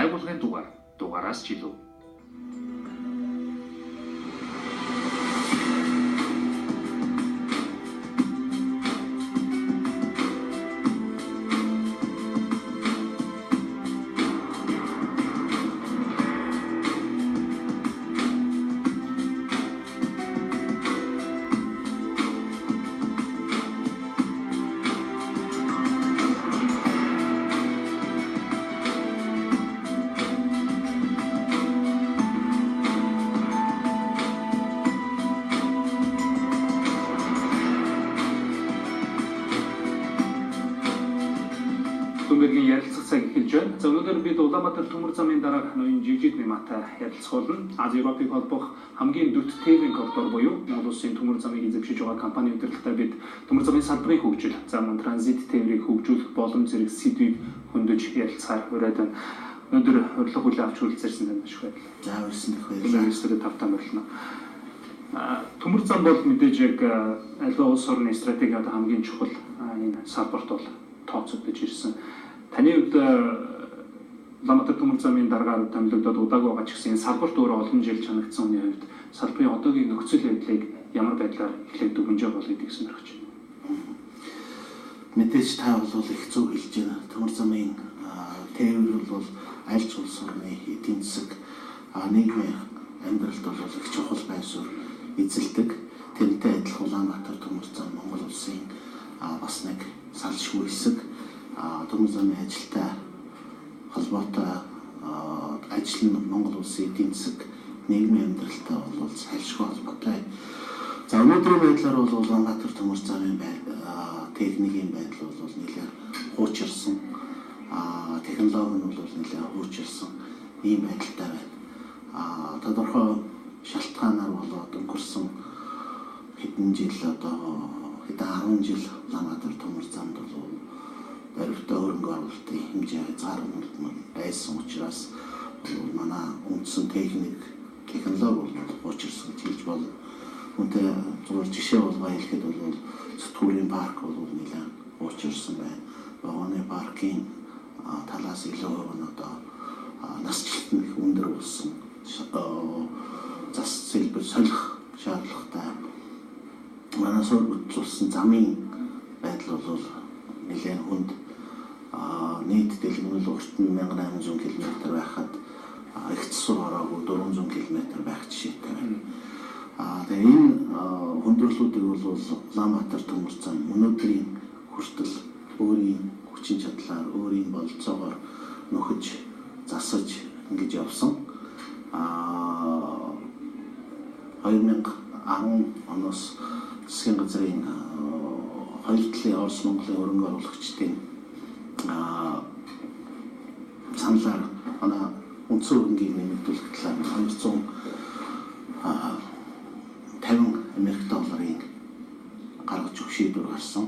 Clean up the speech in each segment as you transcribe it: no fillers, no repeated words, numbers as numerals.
Байгууллагын дугаар дугаараас ч илүү. Дүнбэргийн ярилцах цаг эхэлж байна. За өнөөдөр бид Улаанбаатар төмөр замын дарга ноён Жигжид Нэматай ярилцах болно. Ази Европыг холбох хамгийн дөт тээврийн коридор буюу Монгол улсын төмөр замыг эзэмшиж байгаа компани удирдлагатай бид төмөр замын салбарын хөгжил, за мөн транзит тээврийг хөгжүүлэх боломж зэрэг сэдвийг хөндөж ярилцахаар уриад байна. Өнөөдөр урилга хүлээн авч хүрэлцээрсэн танд маш их баярлалаа. За урьсан их баярлалаа. Студид тавтан морилно. Төмөр зам бол мэдээж яг аливаа улс орны стратеги одоо хамгийн чухал энэ салбарт бол тооцогдож ирсэн. Таны хувьд Улаанбаатар төмөр замын даргаар томилогдоод удаагүй байгаа ч гэсэн энэ салбарт өөрөө олон жил чанагдсан хүний хувьд салбарын одоогийн нөхцөл байдлыг ямар байдлаар эхлээд дүгнж байгаа бол гэдгийг сонирхож байна. Мэдээж та бол их зөв хэлж байна. Төмөр замын тээвэр бол аль ч улс орны эдийн засаг, нийгмийн амьдралд бол их чухал байр суурь эзэлдэг. Тэрнтэй адилхан Улаанбаатар төмөр зам Монгол улсын бас нэг салшгүй хэсэг. Төмөр замын ажилтай холбоотой ажил нь Монгол улсын эдийн засаг, нийгмийн амьдралтай бол салшгүй холбоотой. За өнөөдрийн байдлаар бол Улаанбаатар төмөр замын техникийн байдал бол нэлээд хуучирсан, технологи нь бол нэлээд хуучирсан ийм байдалтай байна. Тодорхой шалтгаанаар болоод өнгөрсөн хэдэн жил одоо хэдэн 10 жил Улаанбаатар төмөр замд бол баримттай хөрөнгө оруулалтын хэмжээ хязгаарлалт байсан учраас бол манай үндсэн техник, технологи бол хуучирсан гэж хэлж болно. Үүнтэй зүгээр жишээ болгоо хэлэхэд бол сэтгүүрийн парк бол нэлээд хуучирсан байна. Вагоны паркийн талаас илүү хувь нь одоо насжилт нь их өндөр болсон. Зас зэлбэр солих шаардлагатай. Манай суурь бүтэлсэн замын байдал бол нэлээд хүнд. Нийт дэлгэмэл урт нь 1800 км байхад их засвар ороогүй 400 км байх жишээтэй байна. Тэгээ энэ хүндрэлүүдийг бол Улаанбаатар төмөр зам өнөөдрийн хүртэл өөрийн хүчин чадлаар, өөрийн бололцоогоор нөхөж, засаж ингэж явсан. 2010 оноос засгийн газрын хоёр талын Орос Монголын хөрөнгө оруулагчдын саналаар манай үндсэн хөрөнгийг нэмэгдүүлэх талаар 250 Америк долларын гаргаж өгөх шийдвэр гарсан.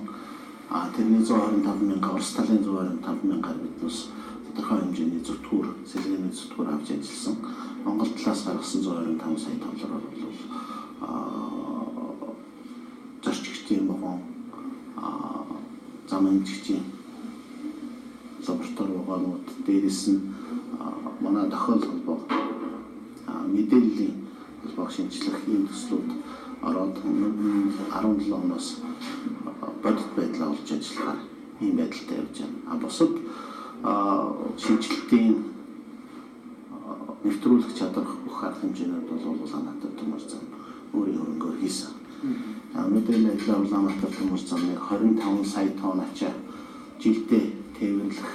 Тэрний 125 мянга, Орос талын 125 мянгаар биднээс тодорхой хэмжээний зүтгүүр, сэлгээний зүтгүүр авч ажилласан. Монгол талаас гаргасан 125 сая доллараар бол зорчигчдын вагон, зам хэмжигчийн лаборатори вагонууд, дээрээс нь манай тохиол холбоо, мэдээллийн холбоог шинжлэх ийм төслүүд ороод 17 оноос бодит байдлаа олж ажиллахаар ийм байдалтай явж байна. Бусад шинжилтийн нэвтрүүлэх чадвар бүх арга хэмжээнүүд бол Улаанбаатар төмөр зам өөрийн хөрөнгөөр хийсэн. Өнөөдрийн байдлаар Улаанбаатар төмөр замыг 25 сая тонн ачаа жилдээ тээвэрлэх,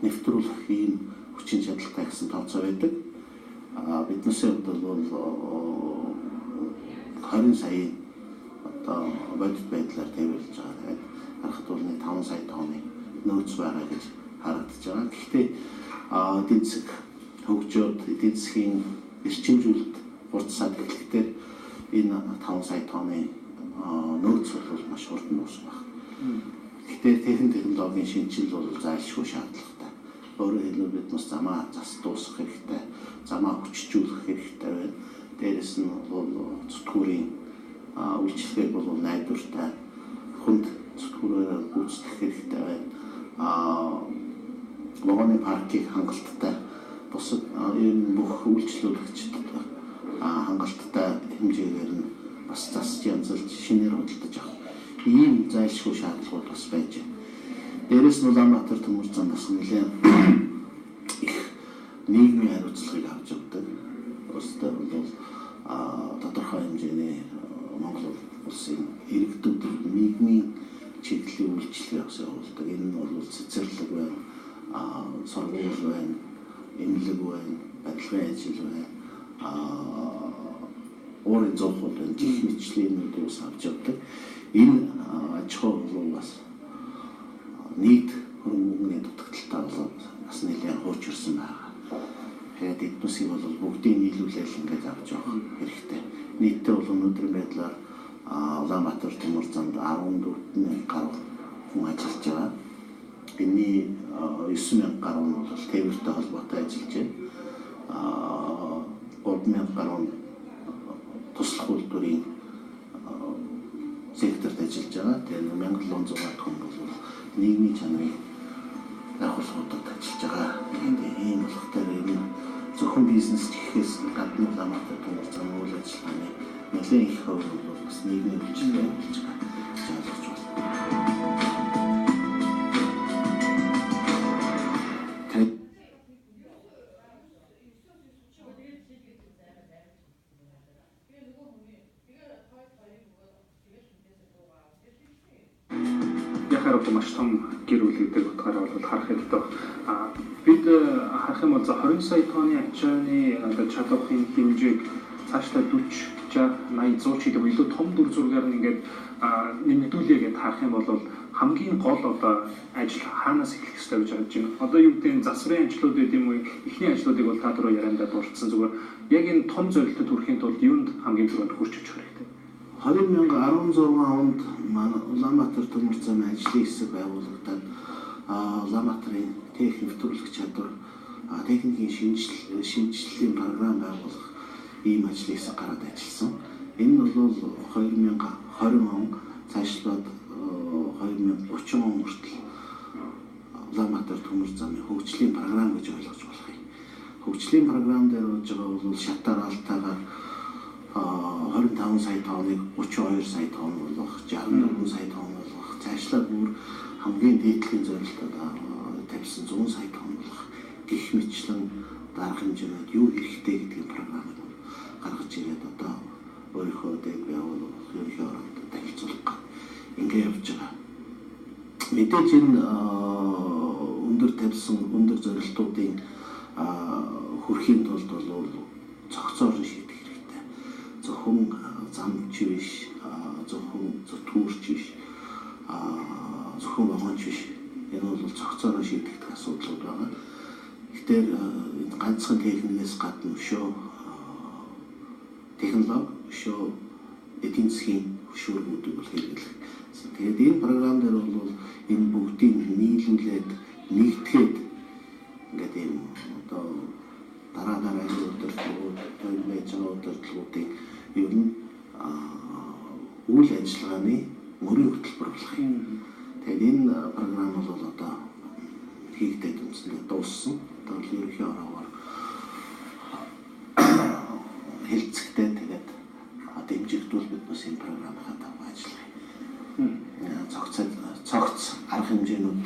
нэвтрүүлэх ийм хүчин чадалтай гэсэн тооцоо байдаг. Биднээсээ хувьд бол 20 сая одоо бодит байдлаар тээвэрлэж байгаа. Тэгээд харахад бол 5 сая тонны нөөц байгаа гэж харагдаж байгаа. Гэхдээ эдийн засаг хөгжөөд, эдийн засгийн эрчимжүүлэлт хурцсаад эхлэхдээ энэ 5 сая тонны нөөц бол маш хурдан үүсэх байх. Гэхдээ технологийн шинжил бол зайлшгүй шаардлагатай. Өөрөөр хэлбэл бид нас замаа зас дуусгах хэрэгтэй, замаа хүчжүүлэх хэрэгтэй байна. Дээрээс нь бол зүтгүүрийн үйлчилгээг бол найдвартай хүнд зүтгүүрээр гүйцэтгэх хэрэгтэй байна. Вагоны паркийг хангалттай бусад Энэ бүх үйлчлүүлэгчдэд хангалттай хэмжээгээр нь бас засч янзалж шинээр худалдаж авах ийм зайлшгүй шаардлагууд бас байж байна. Дээрээс нь Улаанбаатар төмөр зам бас нэлээд их нийгмийн хариуцлагыг авч явдаг. Өөрсдөө бол тодорхой хэмжээний Монгол улсын иргэдүүдэд нийгмийн чиглэлийн үйлчилгээ бас явуулдаг. Энэ нь бол цэцэрлэг байна, сургууль байна, эмнэлэг байна, барилгын ажил байна, уурын зуухууд байна, гих мэтчлэнүүд ус авч явдаг. Энэ аж ахуй бол бас нийт хөрөнгө мөнгөний дутагдaltaй болоод бас нэлээд хуучирсан байгаа. Тэгээд эднүсийг бол бүгдийг нийлүүлэл ингээд авч явах хэрэгтэй. Нийтдээ бол өнөөдрийн байдлаар Улаанбаатар төмөр замд 14,000 гаруй хүн ажиллаж байгаа. Энэний 9,000 гаруй нь бол тээвэртэй холбоотой ажиллаж байна. 3,000 гаруй нь туслах үйлдвэрийн секторт ажиллаж байгаа. Тэгээд 1700 хүн бол нийгмийн чанарын байгууллагуудад ажиллаж байгаа. Тэгээд ийм болох дээр энэ зөвхөн бизнес гэхээс гадна Улаанбаатар төмөр зам үйл ажиллагааны нэлээд их хувь бол бас нийгмийн үйлчилгээ явуулж байгаа гэж ойлгож байна. Яхаар маш том гэр бүл гэдэг утгаараа бол харах хэрэгтэй. Бид харах юм бол 20 сая тонны ачааны одоо чадварын хэмжээг цаашдаа 40, 60, 80, 100 ч гэдэг илүү том дүр зургаар нь ингээд нэмэгдүүлье гэдээ харах юм бол хамгийн гол одоо ажил хаанаас эхлэх ёстой гэж харж байна. Одоо юу гэдэг нь засварын ажлууд гэдэг юм уу, эхний ажлуудыг бол та түрүү яриандаа дурдсан зүгээр яг энэ том зорилтод хүрэхийн тулд юунд хамгийн түрүүнд хүрч очих хэрэгтэй? 2016 онд Улаанбаатар төмөр замын ажлын хэсэг байгуулагдаад Улаанбаатарын техник нэвтрүүлэх чадвар, техникийн шинжилгээний програм байгуулах ийм ажлын хэсэг гараад ажилласан. Энэ нь бол 2020 он цаашлаад 2030 он хүртэл Улаанбаатар төмөр замын хөгжлийн програм гэж ойлгож болох юм. Хөгжлийн програм дээр болж байгаа бол шатаар алтаагаар 25 сая тонныг 32 сая тонн болгох, 64 сая тонн болгох, цаашлаад бүр хамгийн дээдлийн зорилтод тавьсан 100 сая тонн болгох гэх мэтчлэн дарга хэмжээнд юу хэрэгтэй гэдгийг програмыг гаргаж ирээд одоо өөрийнхөө дэд байгууллага ерөнхий оролт танилцуулах гэх ингэ явж байгаа. Мэдээж энэ өндөр тавьсан өндөр зорилтуудын хүрэхийн тулд бол цогцоор нь шийдэх хэрэгтэй. Зөвхөн замч биш, зөвхөн зүтгүүрч биш, зөвхөн вагонч биш. Энэ бол цогцоороо шийдэгдэх асуудлууд байгаа. Гэтэл энэ ганцхан техникээс гадна өшөө технологи, өшөө эдийн засгийн хөшүүргүүдийг бол хэрэглэх. Тэгээд энэ програм дээр бол энэ бүгдийг нийлүүлээд нэгтгэхэд ингээд ийм одоо дараа дараагийн удирдлагууд, одоо энэ байж байгаа удирдлагуудыг ер нь үйл ажиллагааны мөрийн хөтөлбөр болох юм. Тэгээд энэ програм бол одоо хийгдээд үндсэндээ дууссан. Одоо л ерөнхий ороогоор хэлцэгтэй тэгээд дэмжигдүүл бид бас энэ програмынхаа дагуу ажиллах юм. Цогц арга хэмжээнүүд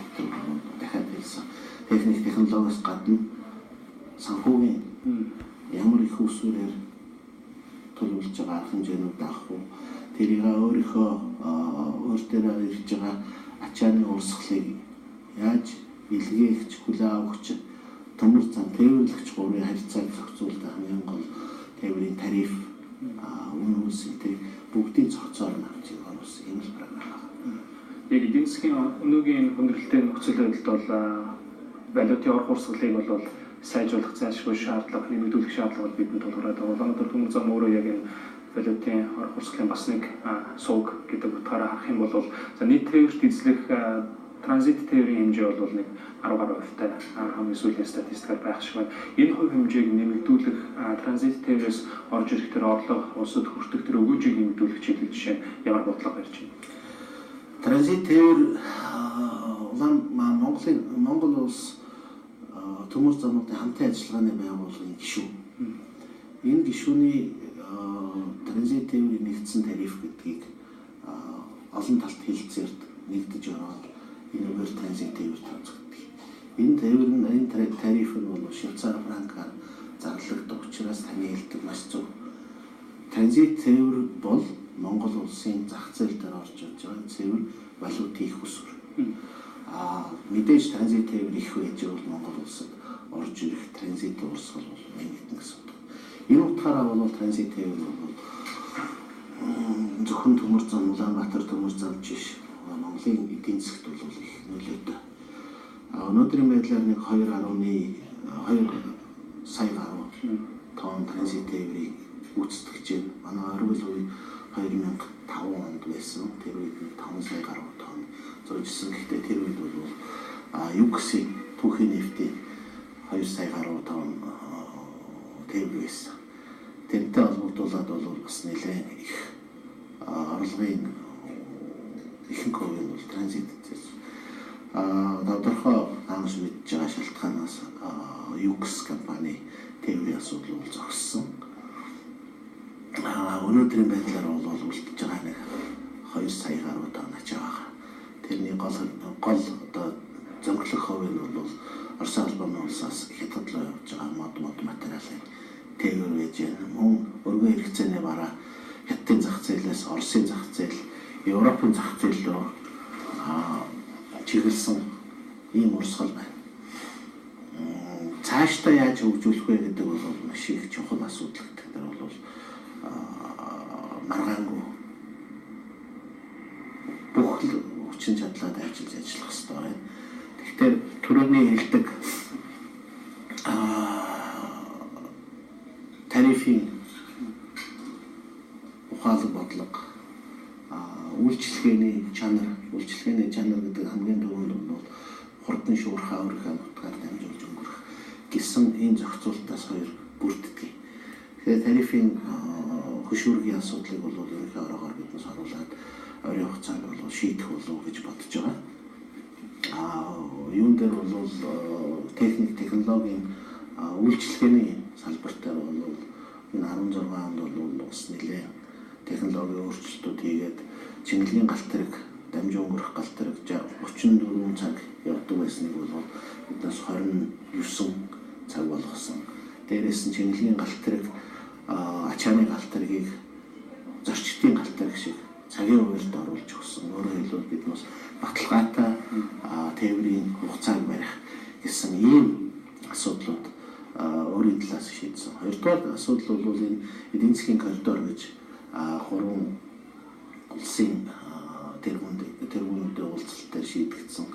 дахиад хэлсэн. Техник технологиос гадна санхүүгийн ямар их усүрээр төлөвлөж байгаа арга хэмжээнүүд авах уу? Тэрийг өөрийнхөө өөр дээрээ ирж байгаа ачааны урсгалыг яаж илгээгч, хүлээн авахч, төмөр зам, тээвэрлэгч гурвын харилцааг зохицуулдаг хамгийн гол тээврийн тариф, үнэ үнсэлтийг бүгдийг цогцоор нь авч оруулсан юм л програм байна. Яг эдийн засгийн өнөөгийн хүндрэлтэй нөхцөл байдалд бол валютын ор хурсгалыг бол сайжруулах зайлшгүй шаардлага, нэмэгдүүлэх шаардлага бол бидэнд тулгараад байгаа. Улаанбаатар төмөр зам өөрөө яг энэ валютын ор хурсгалын бас нэг сувг гэдэг утгаараа харах юм бол за нийт тээвэрт эзлэх транзит тээврийн хэмжээ бол нэг 10 гаруй хувьтай хамгийн сүүлийн статистикаар байх шиг байна. Энэ хувь хэмжээг нэмэгдүүлэх транзит тээврээс орж ирэх тэр орлого улсад хүртэх тэр өгөөжийг нэмэгдүүлэх чиглэл жишээ нь ямар бодлого ярьж байна? Транзит тээвэр Монгол улс төмөр замуудын хамтын ажиллагааны байгууллагын гишүүн. Энэ гишүүний транзит тээврийн нэгдсэн тариф гэдгийг олон талт хэлцээрт нэгдэж ороод энэ үгээр транзит тээвэр тооцогддог. Энэ тээвэр нь энэ тариф нь бол Швейцар франкаар зарлагддаг учраас таны хэлдэг маш зөв. Транзит тээвэр бол Монгол улсын зах зээл дээр орж ирж байгаа цэвэр валютын их усвэр. Мэдээж транзит тээвэр их байж бол Монгол улсад орж ирэх транзит урсгал бол нэмэгдэнэ гэсэн үг. Энэ утгаараа бол транзит тээвэр бол зөвхөн төмөр зам, Улаанбаатар төмөр зам биш, Монголын эдийн засгт бол их нөлөөтэй. Өнөөдрийн байдлаар нэг 2.2 сая гаруй тонн транзит тээврийг гүйцэтгэж байна. Манай оргил үе 2005 онд байсан. Тэр үед 5 сая гаруй тонн зуржсэн. Гэхдээ тэр үед бол ЮКС-ийн түүхийн нефтийн 2 сая гаруй тонн тээвэр байсан. Тэрнтэй холбогдуулаад бол бас нэлээд их орлогын ихэнх хувь нь бол транзит зэрэг. Тодорхой таамаг мэдж байгаа шалтгаанаас ЮКС компани тээврийн асуудал бол зогссон. Өнөөдрийн байдлаар бол үлдэж байгаа нэг 2 сая гаруй тонн ачаа байгаа. Тэрний гол одоо зөнгөлөх хувь нь бол Оросын холбооны улсаас Хятад руу явж байгаа мод материалын тээвэр байж байна. Мөн өргөн хэрэгцээний бараа Хятадын зах зээлээс Оросын зах зээл, Европын зах зээл рүү чиглэсэн ийм урсгал байна. Цаашдаа яаж хөгжүүлэх вэ гэдэг бол маш их чухал асуудал гэдэг дээр бол маргаангүй бүх хүчин чадлаа дайчилж ажиллах хэрэгтэй байна. Тэгэхээр түрүүний хэлдэг тарифын ухаалаг бодлого, үйлчилгээний чанар, үйлчилгээний чанар гэдэг хамгийн түрүүнд бол хурдан шуурхаа өөрийнхөө нутгаар дамжуулж өнгөрөх гэсэн ийм зохицуултаас хоёр бүрддэг. Тэгэхээр тарифын хөшүүргийн асуудлыг бол ерөнхий ороогоор биднес оруулаад ойрын хугацаанд бол шийдэх болов гэж бодож байгаа. Юун дээр бол техник, технологийн үйлчилгээний салбар дээр бол энэ 16 онд бол бас нэлээд технологийн өөрчлөлтүүд хийгээд чингэлгийн галт тэрэг, дамжин өнгөрөх галт тэрэг 34 цаг явдаг байсныг бол биднээс 29 цаг болгосон. Дээрээс нь чингэлгийн галт тэрэг, ачааны галт тэргийг зорчигдын галт тэрэг шиг цагийн хувилд оруулж өгсөн. Өөрөөр хэлбэл биднээс баталгаатай тээврийн хугацааг барих гэсэн ийм асуудлууд өөрийн талаас шийдсэн. Хоёрдугаар асуудал бол энэ эдийн засгийн коридор гэж гурван улсын тэргүүнүүдийн уулзалт дээр шийдэгдсэн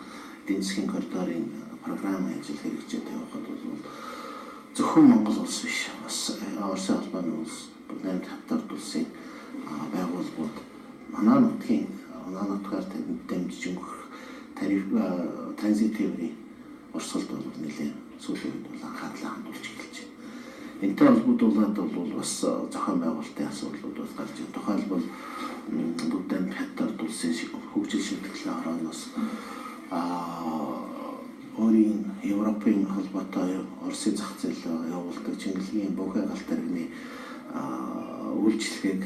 эдийн засгийн коридорын програм ажил хэрэгжээд явахад бол зөвхөн Монгол улс биш, бас Оросын холбооны улс, Бүгд хятад улсын байгууллагууд манай нутгийн манай нутгаар дамжиж өнгөрөх тариф транзит тээврийн урсгалд бол нэлээд сүүлийн үед бол анхаарлаа хандуулж эхэлж байна. Энэтэй холбогдуулаад бол бас зохион байгуулалтын асуудлууд бас гарч байна. Тухайлбал Бүгд хятад улсын хөгжил шийтгэлийн хорооноос өөрийн Европын холбоотой Оросын зах зээл явуулдаг Чингэлгийн Бохой галт тэрэгний үйлчлэгийг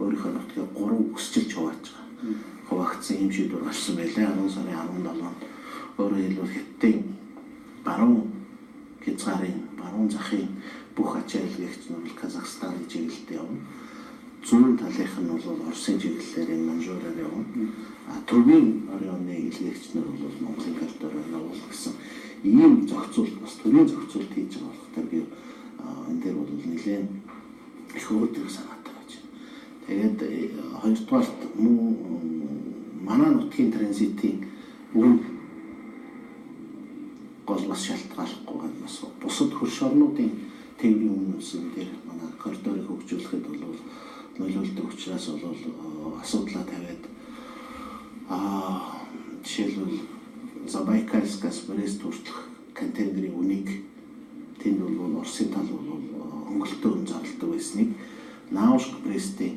өөрийнхөө нутгийг 3 өсчилж хувааж байгаа. Хуваагдсан ийм шийдвэр гарсан байлаа. 10 сарын 17-нд өөрөөр хэлбэл Хятадын баруун хязгаарын баруун захын бүх ачаа илгээгч нь бол Казахстаны чиглэлд явна. Зүүн талынх нь бол Оросын чиглэлээр энэ Манжураар явна. Төвийн оройны илгээгч нар бол Монголын коридороор явуулах гэсэн ийм зохицуулт бас төрийн зохицуулт хийж байгаа болохоор би энэ дээр бол нэлээд их өөдрөг санаатай байж байна. Тэгээд хоёрдугаарт мөн манай нутгийн транзитын үн гол бас шалтгааллахгүй байна. Бас бусад хөрш орнуудын тээврийн үн үсэн дээр манай коридорыг хөгжүүлэхэд бол нөлөөлдөг учраас бол асуудлаа тавиад жишээлбэл Забайкальскаас Брест хүртэлх контейнерын үнийг тэнд бол Оросын тал бол хөнгөлөлтөө үн зарлдаг байсныг Наушк Брестийн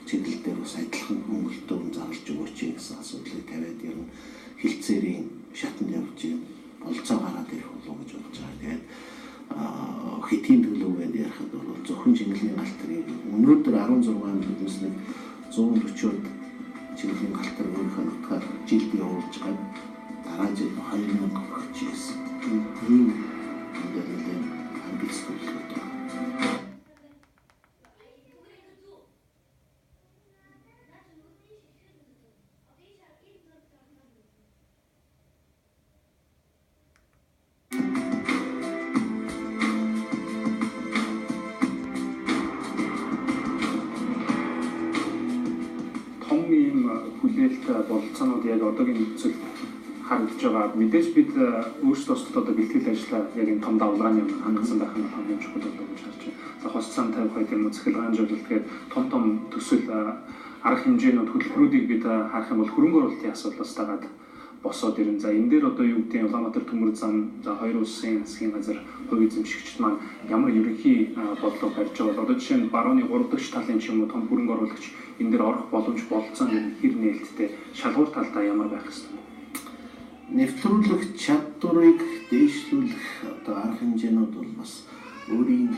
чиглэл дээр бас адилхан хөнгөлөлтөө үн зарлж өгөөч гэсэн асуудлыг тавиад ер нь хилцээрийн шатанд явж байна. болцоо гараад ирэх болов гэж бодож байгаа. Тэгээд хэтийн төлөв гэдээ ярихад бол зөвхөн Чингэлийн галт тэргийг өнөөдөр 16 аймаг биднес нэг 140-од Чингэлийн галт тэрэг өөрийнхөө нутгаар жилд явуулж гад дараа жил 2000 хүрч ирсэн. Ийм нэлээд амбиц төлөвлөгөөтэй. Хүлээлт бололцоонууд яг одоогийн нөхцөлд харагдаж байгаа. Мэдээж бид өөрсдөө бусдад одоо бэлтгэл ажлаа яг энэ том давлгааны өмнө хангасан байх нь хамгийн чухал болов гэж харж байна. За хос зам 52 юм уу цахилгаан жуулалт гээд том том төсөл арга хэмжээнүүд хөтөлбөрүүдийг бид харах юм бол хөрөнгө оруулалтын асуудлаас дагаад босоод ирэн. За энэ дээр одоо юу гэдэг нь Улаанбаатар төмөр зам, за хоёр улсын засгийн газар хувь эзэмшигчд маань ямар ерөнхий бодлого барьж байгаа бол одоо жишээ нь барууны 3 дахь талын ч юм уу том хөрөнгө оруулагч энэ дээр орох боломж болцоо гэдэг хэр нээлттэй шалгуур талдаа ямар байх ёстой вэ? Нэвтрүүлэх чадварыг дээшлүүлэх одоо арга хэмжээнүүд бол бас өөрийн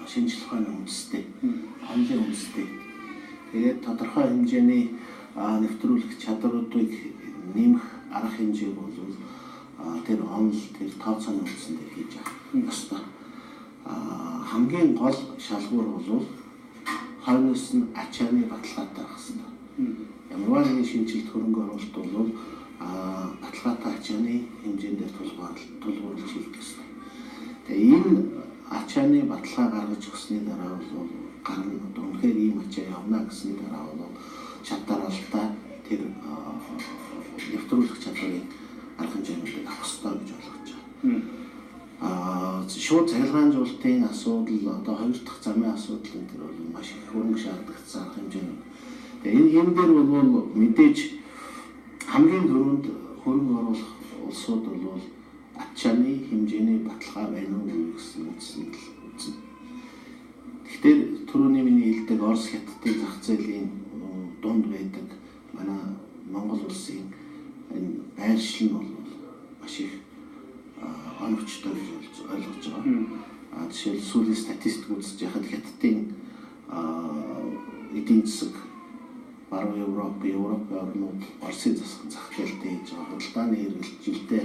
шинжлэх ухааны үндэстэй, онлын үндэстэй. Тэгээд тодорхой хэмжээний нэвтрүүлэх чадваруудыг нэмэх арга хэмжээг бол тэр онол, тэр тооцооны үндсэн дээр хийж авах ёстой. Хамгийн гол шалгуур бол хойноос нь ачааны баталгаатай байх ёстой. Ямарваа нэгэн шинжилт хөрөнгө оруулалт бол баталгаатай ачааны хэмжээнд дээр тулгуурлаж хийх ёстой. Тэгээ энэ ачааны баталгаа гаргаж өгсөний дараа бол гарна одоо үнэхээр ийм ачаа явна гэсний дараа бол шат дараалтаа тэр нэвтрүүлэх чадварын арга хэмжээнүүдийг авах ёстой гэж ойлгож байгаа. Шууд цахилгаан жуултын асуудал одоо хоёр дахь замын асуудал энэ төр бол маш их хөрөнгө шаардлагатай арга хэмжээнүүд. Тэгээ энэ дээр бол мэдээж хамгийн түрүүнд хөрөнгө оруулах улсууд бол ачааны хэмжээний баталгаа байна уу гэсэн үндсэн л үзнэ. Гэхдээ түрүүний миний хэлдэг Орос Хятадын зах зээлийн дунд байдаг манай Монгол улсын энэ байршил нь бол маш их оновчтой гэж ойлгож байгаа. Жишээл сүүлийн статистик үзэж яхад Хятадын эдийн засаг баруун Европ, Европын орнууд Оросын зах зээлтэй хийж байгаа худалдааны хэрэглэл жилдээ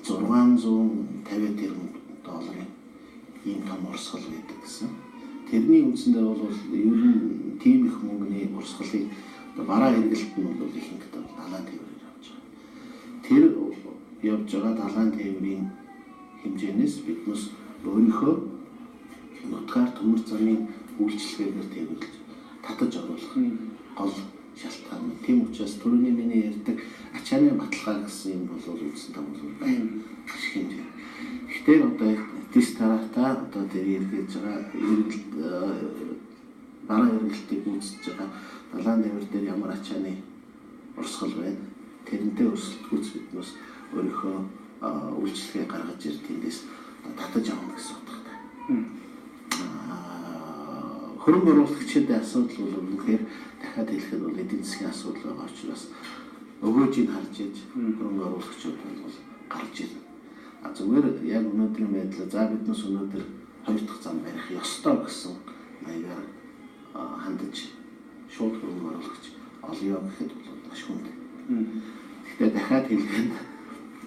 650 тэрбум долларын ийм том урсгал байдаг гэсэн. Тэрний үндсэндээ бол ер нь тийм их мөнгөний урсгалыг бараа хэрэглэлт нь бол ихэнхдээ далайн тээврээр явж байгаа. Тэр явж байгаа далайн тээврийн хэмжээнээс биднес өөрийнхөө нутгаар төмөр замын үйлчилгээгээр тээвэрлж татаж оруулах гол шалтгаан. Тийм учраас түрүүний миний ярьдаг ачааны баталгаа гэсэн юм бол үндсэндээ бол байна. Маш хэмжээ. Гэхдээ одоо дэс тараатаа одоо тэр эргэж байгаа эргэлт бараа эргэлтийг үүсгэж байгаа далайн тээвэр дээр ямар ачааны урсгал байна. Тэрнтэй өрсөлдөхүйц биднээс өөрийнхөө үйлчилгээ гаргаж ир тэндээс татаж авна гэсэн утгатай. Хөрөнгө оруулагчдын асуудал бол үнэхээр дахиад хэлэхэд бол эдийн засгийн асуудал байгаа учраас өгөөжийг харж иж хөрөнгө оруулагчид бол гарч ирнэ. А зүгээр яг өнөөдрийн байдлаар за биднес өнөөдөр хоёр дахь зам барих ёстой гэсэн маягаар хандаж шууд хөрөнгө оруулагч олё гэхэд бол маш хүнд. Гэхдээ дахиад хэлэхэд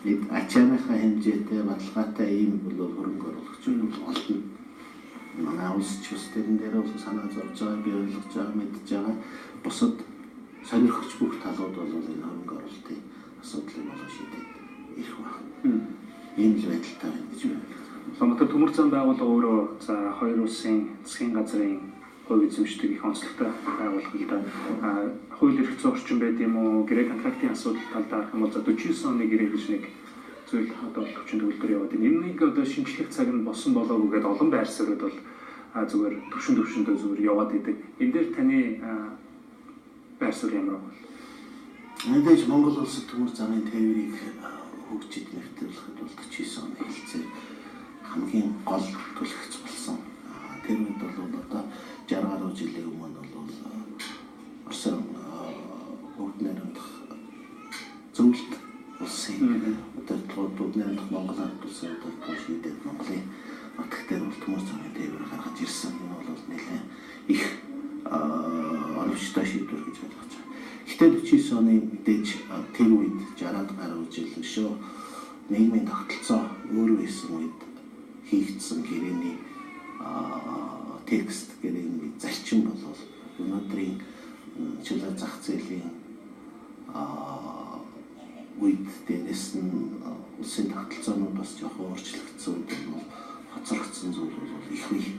бид ачааныхаа хэмжээтэй баталгаатай ийм бол хөрөнгө оруулагч бол олдно. Манай улс ч бас тэрэн дээр бол санаа зовж байгаа, би ойлгож байгаа, мэдж байгаа. Бусад сонирхогч бүх талууд бол энэ хөрөнгө оруулалтын асуудлыг болон шийдээд ирэх байх. Ийм л байдалтай байна гэж би ойлгож байна. Улаанбаатар төмөр зам байгууллага өөрөө за хоёр улсын засгийн газрын хувь эзэмшдэг их онцлогтой байгууллага л да. Хууль эрх зүйн орчин байд юм уу? Гэрээ контрактын асуудал талдаа харах юм бол за 49 оны гэрээ гэж нэг зүйл одоо төвчин төгөлдөр яваад байна. Энэнийг одоо шинжлэх цаг нь болсон болоогүй гэдээ олон байр суурьуд бол зүгээр төвшин төвшөндөө зүгээр яваад идэг. Энэ дээр таны байр суурь ямар вэ? Мэдээж Монгол улсад төмөр замын тээврийг хөгжиж нэвтрүүлэхэд бол 49 оны хэлцээр хамгийн гол түлхэгч болсон. Тэр үед бол одоо 60 гаруй жилийн өмнө бол Оросын бүгд найрамдах зөвлөлт улсын удирдлагууд бүгд найрамдах их оновчтой шийдвэр гэж ойлгож байгаа. Гэхдээ 49 оны мэдээж тэр үед 60-аад гаруй жил өшөө нийгмийн тогтолцоо өөр байсан үед хийгдсэн гэрээний текст, гэрээний зарчим бол өнөөдрийн чөлөө зах зээлийн үед, дээрээс нь улсын тогтолцоонууд бас жоохон өөрчлөгдсөн үед бол хоцрогдсон зүйл бол их үе.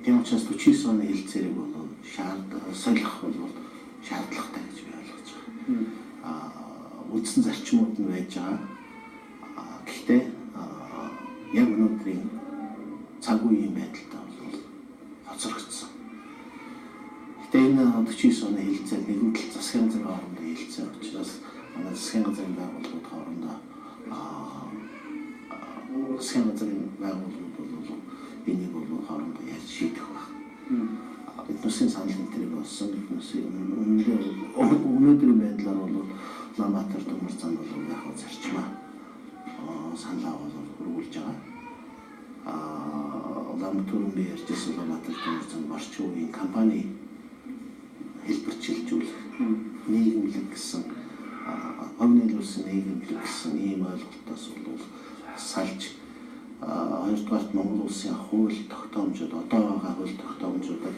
Тийм учраас 49 оны хэлцээрийг бол солих бол шаардлагатай гэж би ойлгож байгаа. Үндсэн зарчмууд нь байж байгаа. Гэхдээ яг өнөөдрийн цаг үеийн байдалтай бол хоцрогдсон. Гэхдээ энэ 49 оны хэлцээр нэгүтэл засгийн газрын хоорондоо хэлцээ учраас манай засгийн газрын байгууллагууд хоорондоо засгийн газрын байгууллагууд бол энийг бол хоорондоо яаж шийдэх байх. Биднээсийн санал энэ болсон. Биднээсийн өнөөдрийн байдлаар бол Улаанбаатар төмөр зам бол яг зарчмаа саналаа бол хөрвүүлж байгаа. Улаанбаатар би ярьжсэн Улаанбаатар төмөр зам орчин үеийн компани хэлбэрчилжүүлэх нийгэмлэг гэсэн хувь нийлүүлсэн нийгэмлэг гэсэн ийм ойлголтоос бол салж, хоёрдугаарт Монгол улсын хууль тогтоомжууд, одоо байгаа хууль тогтоомжуудад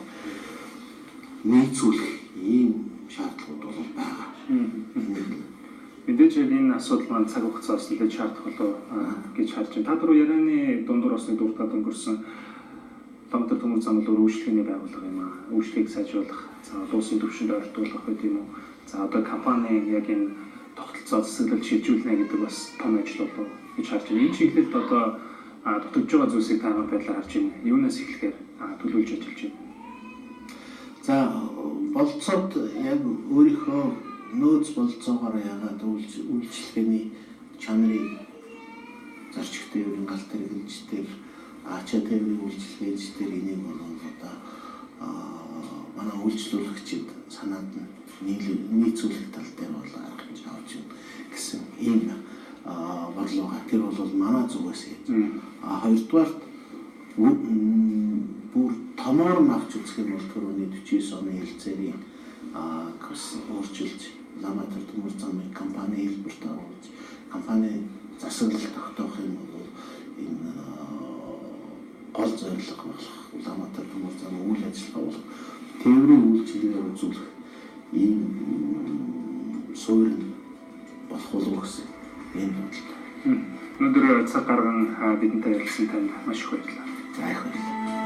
нийцүүлэх ийм шаардлагууд бол байгаа. Мэдээж яг энэ асуудал маань цаг хугацаас нэлээд шаардах болов гэж харж байна. Та түрүү ярианы дундуур бас нэг дуртад өнгөрсөн Улаанбаатар төмөр зам бол үйлчлэгээний байгууллага юм аа. Үйлчлэгийг сайжруулах, за улсын түвшинд ойртуулах гэдэг юм уу. За одоо компани яг энэ тогтолцоо засаглал шилжүүлнэ гэдэг бас том ажил болов гэж харж байна. Энэ чиглэлд одоо дутагдж байгаа зүйлсийг та нар байдлаар харж байна. Юунаас эхлэхээр төлөвлөж ажиллаж байна? За болцоод яг өөрийнхөө нөөц болцоогоор ягаад үйлчлэгээний чанарыг зарчих тээврийн галт тэргэлж дээр ачаа тээврийн үйлчилгээч дээр энийг бол одоо манай үйлчлүүлэгчид санаанд нь нийцүүлэх тал дээр бол арга хэмжээ авч юм гэсэн ийм бодлого. Тэр бол манай зүгээс яаж. Хоёрдугаарт бүр томоор нь авч үзэх юм бол түрүүний 49 оны хэлцээрийн өөрчилж Улаанбаатар төмөр замын компани хэлбэрт оруулж компани засаглал тогтоох юм бол энэ гол зорилго болох Улаанбаатар төмөр зам үйл ажиллагаа болох тээврийн үйлчилгээ үзүүлэх ийм суурь болох болов гэсэн ийм бодолтой. Өнөөдөр цаг гарган бидэнтэй ярилцсан танд маш их баярлалаа. За их баярлалаа.